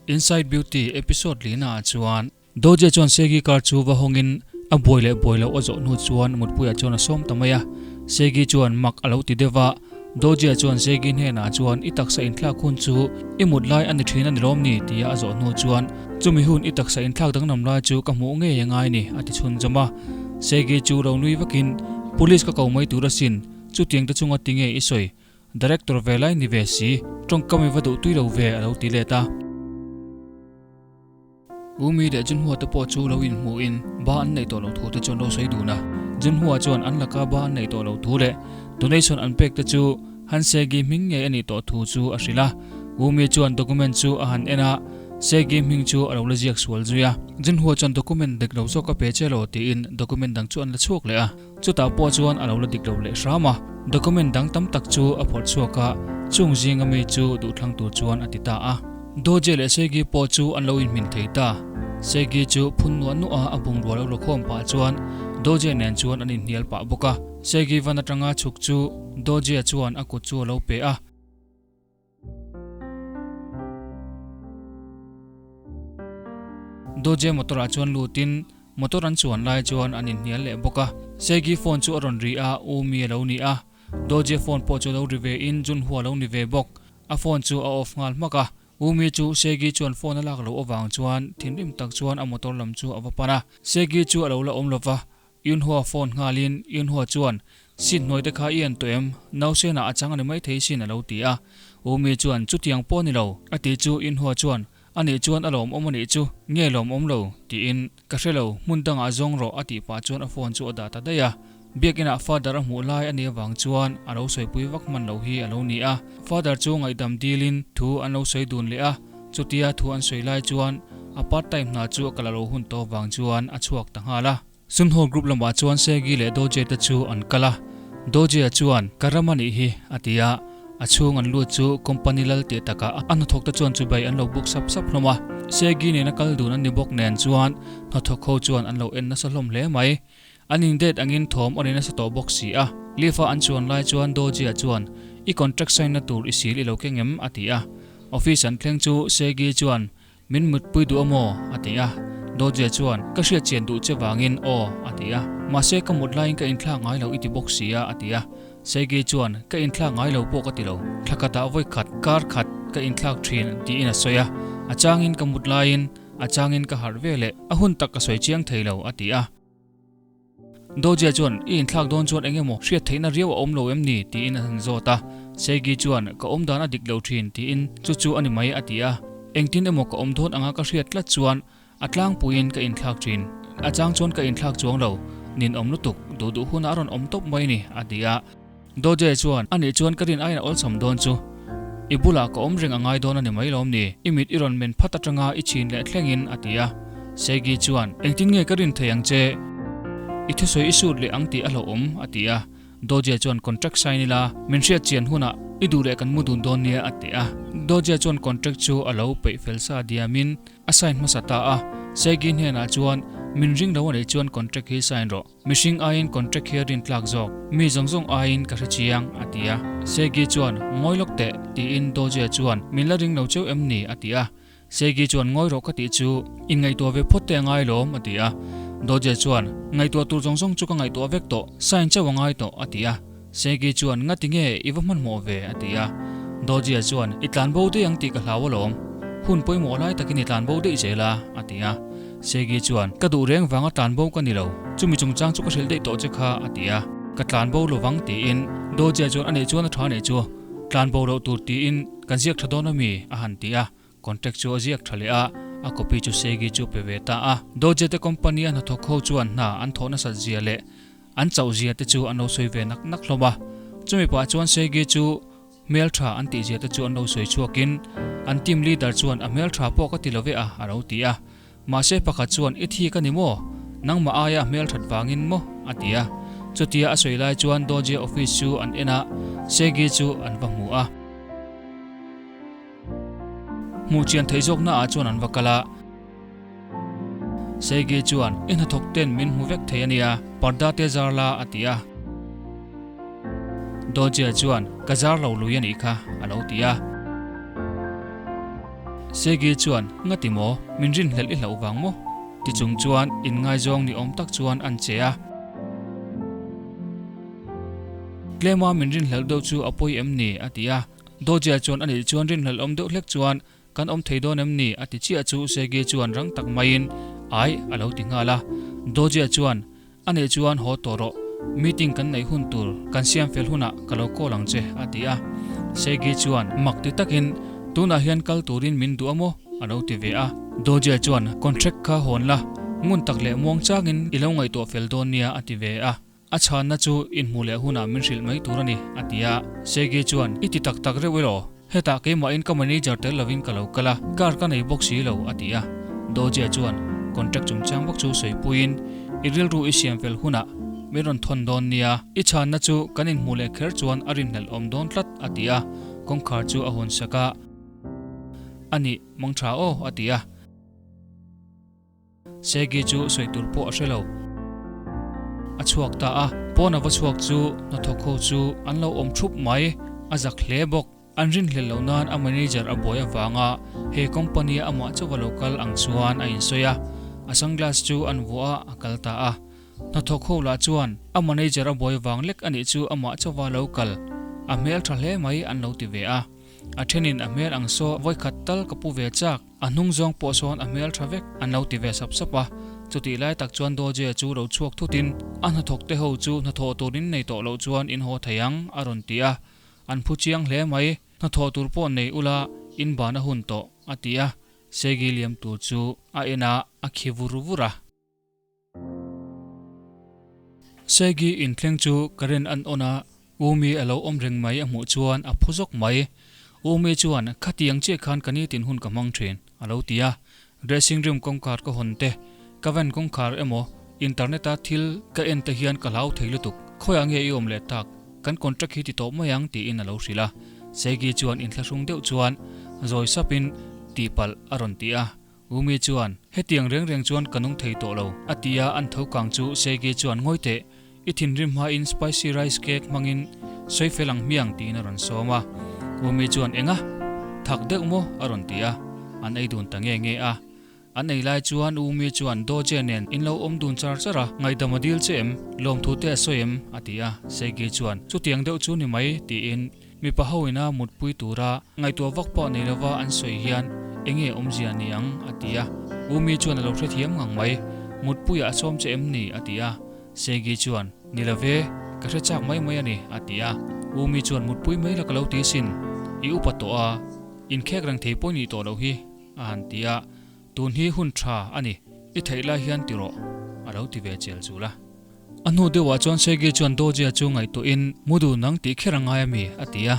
Inside Beauty episode lina ah chuan Doje chuan Segi car chu va hawngin a buai leh buai loh a zawh hnu chuan mutpuiah chuan a sawm ta mai a. Segi chuan mak a lo ti deuh a, Doje chuan Segi hnenah chuan i taksa inthlak hun chu i mut lai a ni thin a ni lawm ni tia a zawh hnu chuan chumi hun i taksa inthlak danglam lai chu ka hmuh ngei a ngai ni a ti chhunzawm a. Segi chu lo nui vakin Police ka ko mai tur asin, chutiang te chunga ti nge i sawi? Director ve lai ni ve si, tawngkam i va duh tui lo ve a lo ti let a. Umi leh Junhua te pawh chu lo inhmuhin ba an neih tawh loh thu te chu an lo sawi dun a. Junhua chuan an laka ba an neih tawh loh thu leh donation an pek te chu Han Segi hming ngei a nih tawh thu chu a hrilh a. Umi chuan document chu a han en a, Segi hming chu a lo la ziak sual zui a. Junhua chuan document dik lo zawk a pe che lo tiin document dang chu an la chhuak leh a. Chutah pawh chuan a lo la dik lo leh hram a, document dang tam tak chu a phawrh chhuak a, chung zinga mi chu duhthlang tur chuan a ti ta a. Doje leh Segi pawh chu an lo inhmin thei ta. Segi chu phun nuah nuah a bungrua lo la khawm pah chuan Doje nen chuan an inhnial pah bawk a. Segi van atanga chhuk chu Doje chuan a kut chu a lo pe a. Doje motor ah chuan lutin motor an chuan lai chuan an inhnial leh bawk a. Segi phone chu a rawn ri a, U mi a lo ni a. Doje phone pawh chu lo ri ve in Junhua a lo ni ve bawk. A phone chu a off nghal hmak a. U mi chu Segi chuan phone a lak loh avang chuan thinrim tak chuan a motor lam chu a va pan a. Segi chu a lo la awm lova, Yunhua phone nghalin Yunhua chuan, Seat hnuai te kha i en tawh em? Nausenah a chang a ni maithei sin a lo ti a. Umi chuan, Chutiang pawh a ni lo, a ti chu Yunhua chuan, A nih chuan a lawmawm a nih chu, nge lawmawm lo? tiin, Ka hre lo, hmun dangah zawng rawh a tih pah chuan a phone chu a dah ta daih a. Biakinah Father a hmuh lai a nih avang chuan a lo sawipui vak hman lo hi a lo ni a. Father chu ngaihdam dilin thu an lo sawi dun leh a, chutia thu an sawi lai chuan a part time hna chu a kal a lo hun tawh avang chuan a chhuak ta nghal a. Sunho group lamah chuan Segi leh Doje te chu an kal a, Doje-a chuan, Ka ram a nih hi, a ti a. A chhung an lut chu company lal tih takah a hnathawk te chuan chubai an lo buk sap sap hlawm a. Segi nena kal dun an ni bawk nen chuan hnathawk ho chuan an lo en nasa hlawm hle mai. An indate angin thawm a ri nasa tawh bawk si a. Lift-a an chuan lai chuan Doji-a chuan, I contract sign-na tur i sil i lo keng em? a ti a. Office an thleng chu Segi chuan, Min mutpui duh a maw? a ti a. Doji-a chuan, Ka hriat chian duh che vangin aw, a ti a. Mahse ka mut laiin ka inthlak ngai lo i ti bawk si a, a ti a. Segi chuan, Ka inthlak ngai lo pawh ka ti lo. Thla khatah vawi khat, kar khat ka inthlak thin, tiin a sawi a. A changin ka mut laiin A changin ka harh ve leh, a hun tak ka sawi chiang thei lo, a ti a. Dojia chuan, I inthlak dawn chuan eng emaw hriat theihna riau a awm lo em ni? tiin a han zawt a. Segi chuan, Ka awm dan a dik lo thin, tiin, Chu chu a ni mai, a ti a. Engtin emaw ka awm dawn anga ka hriat tlat chuan a tlangpuiin ka inthlak thin. A chang chuan ka inthlak chuang lo, ninawm lutuk, duh duh hunah a rawn awm tawp mai ni, a ti a. Doje chuan, Anih chuan ka rin aiin a awlsam dawn chu. I bulah ka awm reng a ngai dawn a ni mai lawm ni? I mit i rawn men phat atanga i chhin leh thlengin, a ti a. Segi chuan, Engtin nge ka rin thei ang che? I thusawi i sut leh ang tih a hlauhawm, a ti a. Doje chuan, Contract sign ila, min hriat chian hunah i duh leh kan mu dun dawn nia, a ti a. Doje chuan contract chu a lo peih fel sa diamin a sign hmasa ta a. Segi hnenah chuan, Min ring lo a nih chuan contract hi sign rawh. Mihring aiin contract hi a rin tlak zawk, mi zawng zawng aiin ka hre chiang, a ti a. Segi chuan, Ngawi lawk teh, tiin Doje chuan, Min la ring lo cheu em ni? a ti a. Segi chuan, Ngawi rawh ka tih chu, inngaihtuah ve phawt te a ngai lawm, a ti a. Doje chuan, Ngaihtuah tur zawng zawng chu ka ngaihtuah vek tawh, sign chauh a ngai tawh, a ti a. Segi chuan, Ngati nge i va hmanhmawh ve? a ti a. Doje chuan, I tlanbo daih ang tih ka hlau alawm. Hun pawimawh lai takin i tlanbo daih zel a, a ti a. Segi chuan, Ka duh reng vanga tlanbo ka ni lo, chumi chungchang chu ka hrilh daih tawh che kha, a ti a. Ka tlanbo lo vang tiin Doje chuan a neih chuan a tha neih chu tlanbo loh tur tiin kan ziak tha dawn ami? a han ti a. Contract chu a ziak tha leh a, a copy chu Segi chu pe ve ta a. Doje te company a hnathawk ho chuan hna an thawh nasat zia leh an chauh zia te chu an lo sawi ve nak nak hlawm a. Chumi pah chuan Segi chu Hmel tha an tih zia te chu an lo sawi chhuakin an team leader chuan a hmel tha pawh ka ti lo ve a a lo ti a. Mahse pakhat chuan i thi ka ni maw? Nangmah aia hmel that vangin maw? a ti a. Chutia a sawi lai chuan Doje office chu an en a, Segi chu an va hmu a. Hmuh chian theih zawkna ah chuan an va kal a. Segi chuan i hnathawk ten min hmu vek thei a nia, parda te zar la a ti a. Dawjia chuan, Ka zar lo lui a nih kha, a lo ti a. Segi chuan, Ngati maw? Min rinhlelh i hlauh vang maw? Ti chung chuan inngaizawng ni awm tak chuan an che a. Tlema min rinhlelh deuh chu a pawi em ni? a ti a. Dawjia chuan a nih chuan rinhlelh awm deuh hlek chuan kan awm thei dawn em ni? a ti chiah chu Segi chuan rang tak maiin Ai a lo ti nghal a. Dawjia chuan A nih chuan haw tawh rawh, meeting kan neih hun tur kan siam fel hunah ka lo call ang che, a ti a. Segi chuan mak ti takin, Tunah hian kal turin min duh a maw? a lo ti ve a. Dojia chuan, Contract kha hawn la, ngun tak leh muang changin i lo ngaihtuah fel dawn nia, a ti ve a. A chhanna chu inhmuh leh hunah min hrilh mai tur a ni, a ti a. Segi chuan, I ti tak tak reuh elaw? Hetah keimahin ka manager tel lovin ka lo kal a, car ka nei bawk si lo, a ti a. Dojia chuan contract chungchang bawk chu sawipuiin, I rilru i siam fel hunah min rawn thawn dawn nia, i chhanna chu kan inhmuh leh kher chuan a rinhlelh awm dawn tlat, a ti a. Kawngkhar chu a hawn sak a, A nih, mang tha aw, a ti a. Segi chu sawi tur pawh a hre lo. A chhuak ta a, pawn a va chhuak chu hnathawk ho chu an lo awm thup mai, a zak hle bawk. An rinhlelh loh nan a manager a buai avanga he company a amah chauh a lo kal ang chuan a insawi a, a sunglass chu an vuah a, a kal ta a. Hnathawk ho lah chuan a manager a buai vang lek anih chu amah chauh a lo kal, a hmel tha hle mai an lo ti ve a. A thenin a hmel ang saw vawikhat tal ka pu ve chak. A hnung zawng pawh sawn a hmel tha vek an lo ti ve sap sap a, chutih lai tak chuan Doje chu lo chhuak thutin a hnathawk te ho chu hnathawh tur in nei tawh loh chuan in haw thei ang a rawn ti a, an phu chiang hle mai, hnathawh tur pawh nei ula in ban a hun tawh a ti a, Segi liam tur chu a en a, a khi vur vur a. Segi inthleng chu current an on a, Umi a lo awm reng mai a hmuh chuan a phu zawk mai. Umi chuan, Khatiang chiah khan ka nitin hun ka hmang thin, a lo ti a. Dressing room kawngkhar ka hawn te, ka van kawngkhar emaw internet a thil ka en te hian ka hlau thei lutuk. Khawiah nge i awm leh tak? Kan contract hi ti tawh mai ang, tiin a lo hrilh a. Segi chuan inthlahrung deuh chuan zawi sapin, Tihpalh, a rawn ti a. Umi chuan, Hetiang reng reng chuan ka nung thei tawh lo, a ti a, an tho kang chu Segi chuan, Ngawi teh, i thinrim hmain spicy rice cake hmangin sawi fel ang hmiang, tiin a rawn sawm a. Umi chuan, Enga? Thak deuh maw? a rawn ti a, an ei dun ta nge nge a. An ei lai chuan Umi chuan, Doje nen in lo awm dun char char a, ngaihdam a dil che em? Lawmthu te a sawi em? a ti a. Segi chuan, Chutiang deuh chu ni mai, tiin Mipa ho ina mutpui tura ngaihtuah vak pawh nei lova an sawi hian enge awmzia ni ang? a ti a. Umi chuan a lo hrethiam ngang mai. Mutpuiah a sawm che em ni? a ti a. Segi chuan, Ni lo ve, ka hre chak mai mai a ni, a ti a. Umi chuan, Mutpui mai la ka lo ti sin, i upa tawh a, inkhek reng thei pawh i nih tawh loh hi, a han ti a. Tun hi hun tha a ni, i theih lai hian ti rawh, a lo ti ve chel chul a. A hnu deuhah chuan Sergei chuan Dojia chu ngaihtuahin mu dun ang tih kher a ngai a mi? a ti a.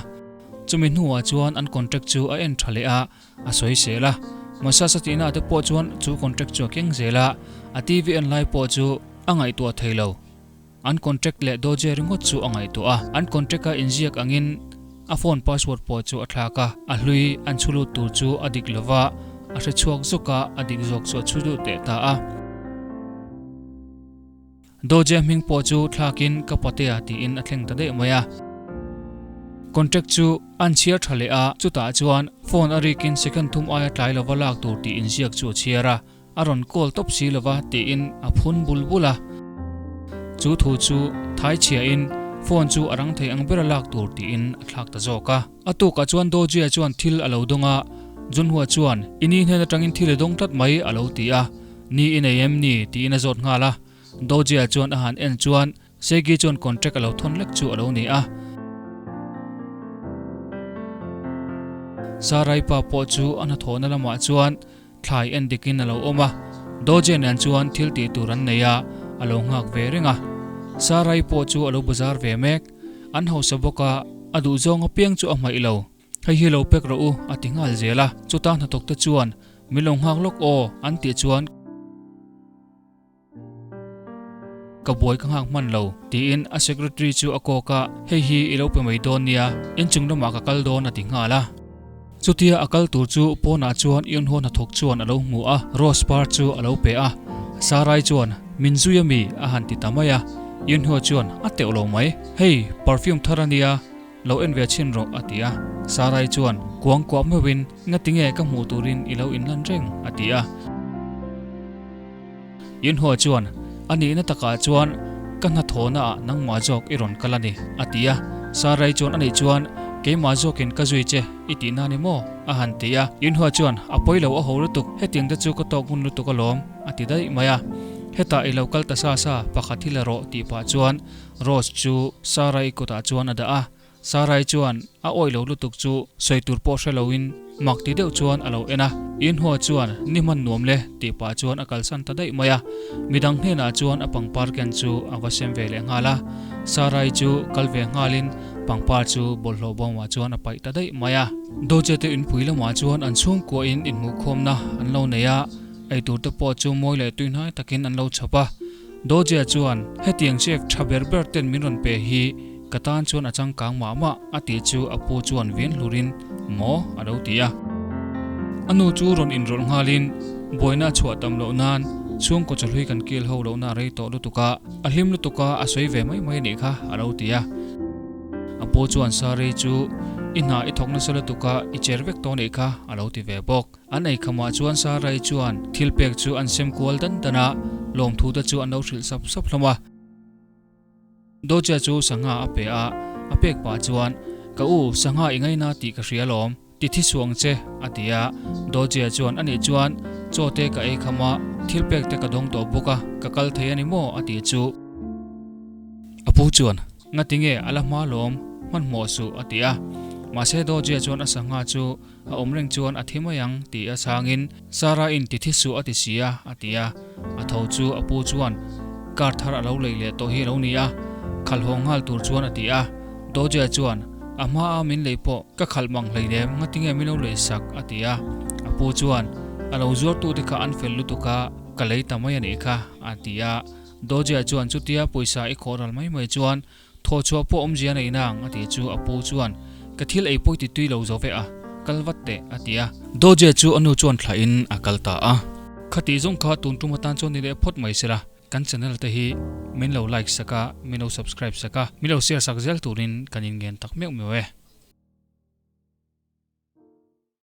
Chumi hnuah chuan an contract chu a en tha leh a, a sawi sel a. Massage a tihnaah te pawh chuan chu contract chu a keng zel a, a TV en lai pawh chu a ngaihtuah thei lo. An contract leh Doje ringawt chu a ngaihtuah a, an contract a inziak angin a phone password pawh chu a thlak a, a hlui an chhu lut tur chu a dik lova, a hre chhuak zawk a, a dik zawk chu a chhu lut leh ta a. Doje hming pawh chu thlakin ka patea tiin a thleng ta daih mai a. Contract chu an chhiar tha leh a, chutah chuan phone a rikin second thum aia tlai lova lak tur tih inziak chu a chhiar a. A rawn call tawp si lova tiin a phun bul bul a. Chu thu chu thai chhiain phone chu a rang thei ang bera lak tur tiin a thlak ta zawk a. A tukah chuan Dojia chuan thil a lo dawng a, Junhua chuan, I ni hnen atangin thil i dawng tlat mai a lo ti a. Ni i nei em ni? tiin a zawt nghal a. Dojia chuan a han en chuan Segi chuan contract a lo thawn lek chu a lo ni a. Sarai pa pawh chu a hnathawhna lamah chuan Thlai en dikin a lo awm a, Doje nen chuan thil tih tur an nei a, a lo nghak ve reng a. Sarai pawh chu a lo bazar ve mek. An hausa bawk a, a duh zawng apiang chu a hmaih lo. Hei hi lo pek rawh u, a ti nghal zel a. Chuta hnathawk te chuan, Min lo nghak lawk aw, an tih chuan, Ka buai ka nghak hman lo, tiin a secretary chu a kawk a, hei hi i lo pe mai dawn nia, inchung lamah ka kal dawn a ti nghal a. Chutia a kal tur chu pawnah chuan Yunho hnathawk chuan a lo hmu a, rose par chu a lo pe a. Sarai chuan, Min zui a mi? a han ti ta mai a. Yunho chuan, A teuh lo mai, hei perfume thar a nia, lo en ve chhin rawh a ti a. Sarai chuan, Kuangkuah meuhin, Ngatinge ka hmuh turin i lo inlan reng? a ti a. Yunhua chuan, A nihna takah chuan ka hnathawhnaah nangmah zawk i rawn kal a ni, a ti a. Sarai chuan, Anih chuan keimah zawkin ka zui che i tihna a ni maw? a han ti a. Yunhua chuan, A pawi lo a ho lutuk, hetiang te chu ka tawk ngun lutuk alawm, a ti daih mai a. Hetah i lo kal ta sa sa, pakhat hi la rawh tih pah chuan Rose chu Sarai kutah chuan a dah a. Sarai chuan a awih lo lutuk chu sawi tur pawh hre loin mak ti deuh chuan a lo en a. Inhua chuan ni hman nuam le tih pah chuan a kalsan ta daih mai a. Midang hnenah chuan a pangpar ken chu a va sem ve leh nghal a. Sarai chu kal ve nghalin pangpar chu bawlhhlawh bawmah chuan a paih ta daih mai a. Doje te inpui lamah chuan an chhungkuahin inhmuhkhawmna an lo nei a, eitur te pawh chu mawi leh tuihnai takin an lo chhawp a. Dojia chuan, Hetiang chef tha ber ber ten min rawn pe hi ka tan chuan a changkang mah mah, a tih chu a pu chuan vin hlurin, Maw? a lo ti a. A nu chu rawn inrawlh nghalin, Buaina a chhuah tam loh nan chhungkaw chawhlui kan kil ho lohna a rei tawh lutuk a, a hlim lutuk a, a sawi ve mai mai a nih kha, a lo ti a. A pu chuan Sari chu, I hna i thawk nasa lutuk a, i cher vek tawh a nih kha, a lo ti ve bawk. An ei khamah chuan Sarai chuan thil pek chu an sem kual dan dan a, lawmthu te chu an lo hrilh sap sap hlawm a. Doja chu sangha a pe a, a pek pah chuan, Ka u, sangha i ngaina tih ka hria lawm, ti thi suh ang che, a ti a. Doja chuan, Anih chuan, chaw te ka ei kham a, thil pek te ka dawng tawh bawk a, ka kal thei a ni maw? a ti chu. A pu chuan, Ngatinge, a la hma lawm, hmanhmawh suh, a ti a. Mahse Doja chuan a sangha chu A awm reng chuan a thi mai ang tih a chhangin Sarah in ti thi suh a ti si a, a ti a. A tho chu a pu chuan car thar a lo lei leh tawh hi a lo ni a, khalh haw nghal tur chuan a ti a. Doja chuan a hma a min lei pawh ka khalh mang hleinem ngatinge min lo lei sak a ti a. A pu chuan a lo zuartu te kha an fel lutuk a, ka lei ta mai a nih kha a ti a. Doja chuan chutia pawisa i khawh ral mai mai chuan Thaw chhuah pawh awmzia nei nang a tih chu a pu chuan ka thil ei pawi ti tui lo zo ve a, kal vat teh a ti a. Doje chu a nu chuan thlah in a kal ta a. Khatih zawng kha tun tum atan chuan ni leh phawt mai sela, kan channel te hi min lo like sak a, min lo subscribe sak a, min lo share sak zel turin kan inngen tak meuh meuh e.